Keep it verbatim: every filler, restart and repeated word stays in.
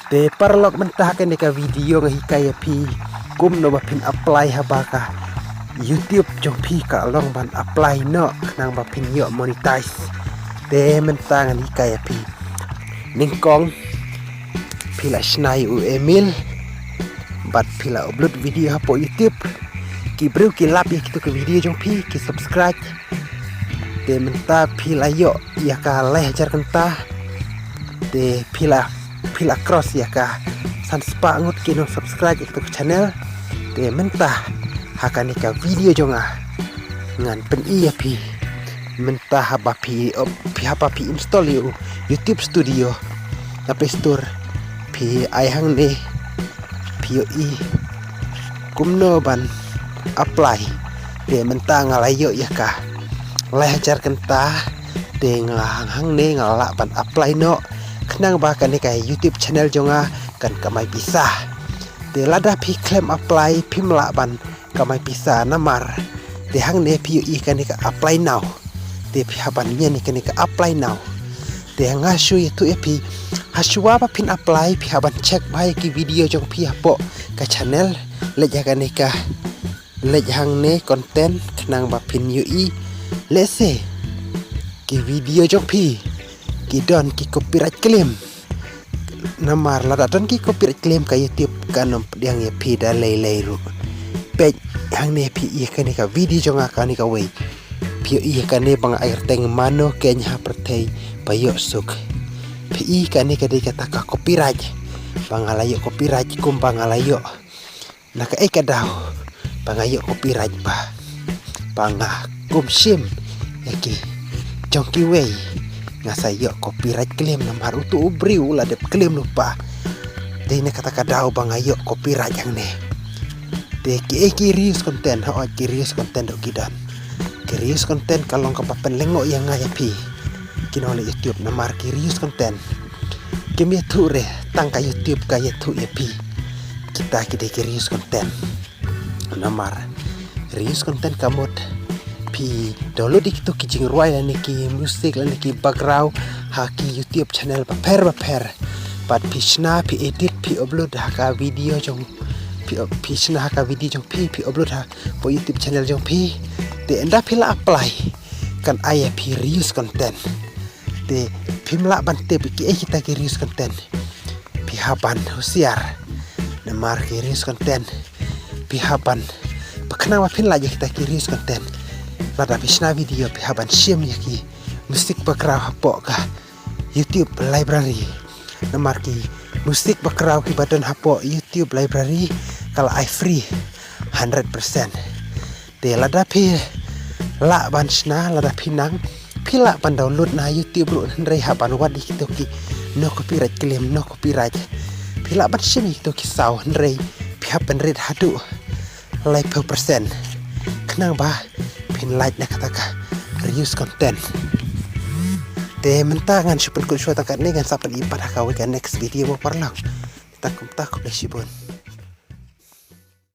Te paralok, mynta ha kane ka video nga hikai ïa phi kumno ba phin apply haba ka YouTube jong phi ka long ban apply noh khnang ba phin ïoh monetize. Te mynta ngan hikai ïa phi. Nyngkong phi la shna ïa u email bad phi la upload video hapoh YouTube. Ki briew ki lap ïa kito ki video jong phi, ki subscribe. Te mynta phi la ïoh ïa ka lai hajar kynta. Te phi la phi la cross ïa ka san spah ngut ki nong subscribe ïa kito ki channel. Te mynta ha kane ka video jong nga ngan pyni ïa phi. Mynta haba phi op phi haba phi install ïa u YouTube Studio na Play Store, phi ai hangne, phi ïohi kumno ban apply. Te mynta nga la ïoh ïa ka lai hajar kynta. Te nga hang hangne nga lah ban apply noh khnang ba kane ka YouTube channel jong nga kan kamai pisa. Te lada phi khlem apply phim lah ban kamai pisa namar te hangne phi ïohi kane ka apply now. Te phi hap ban ñion ïa kane ka apply now. Te nga shu ïathuh ïa phi, ha shuwa ba phin apply phi hap ban check bha ïa ki video jong phi hapoh ka channel. Leit ha kane ka, leit hangne content khnang ba phin ïohi. Lehse ki video jong phi ki don ki copyright claim. Namar lada don ki copyright claim ka YouTube kan ym pdiang ïa phi da lei lei ruh. Peit hangne phi ïohi kane ka video jong nga kane kawei. Phi ïohi kane ba nga ai kyrteng Mano Keiñ ha pyrthei ba ïoh suk. Phi ïohi kane ka dei kata ka copyright. Ba nga la ïoh copyright kumba nga la ïoh na kaei ka daw ba nga ïoh copyright ba, ba nga kum shim ïa ki jong kiwei. Nga sa ïoh copyright claim namar uto u briew u la dep claim lypa. Dei na kata ka daw ba nga ïoh copyright hangne. Te kiei ki reuse content, hooid ki reuse content ruh ki don. Ki reuse content ka long kaba pynlyngngoh ïa nga ïa phi ki nongleit YouTube namar ki reuse content. Kim ïathuh re, tang ka YouTube ka ïathuh ïa phi. Kita ki dei ki reuse content. Namar reuse content ka mut phi download ïa kito ki jingrwai lane ki music lane ki background ha ki YouTube channel bapher bapher. Bad phi shna, phi edit, phi upload ha ka video jong phi, phi shna ha ka video jong phi, phi upload hapoh YouTube channel jong phi. Te ynda phi la apply kan ai ïa phi reuse content. Te phim lah ban tip kiei kita ki reuse content. Phi hap ban husiar namar ki reuse content. Phi hap ban, ba khnang ba phin lait ïa kita ki reuse content, lada phi shna video phi hap ban shim ïa ki music background hapoh ka YouTube library. Namar ki music background kiba don hapoh YouTube library ka la ai free hundred percent. Te lada phi lah ban shna, lada phi nang, phi lah ban download na YouTube ruh hynrei hap ban wad ïa kito ki no copyright claim, no copyright. Phi lah ban shim ïa kito ki saw hynrei phi hap ban rit haduh laiphew percent khnang ba phin lait na kata ka reuse content. Te mynta ngan shu pynkut shuwa tang katne, ngan sa pyni pat ha kawei ka next video mo paralok. Tang kumta, khublei shibun.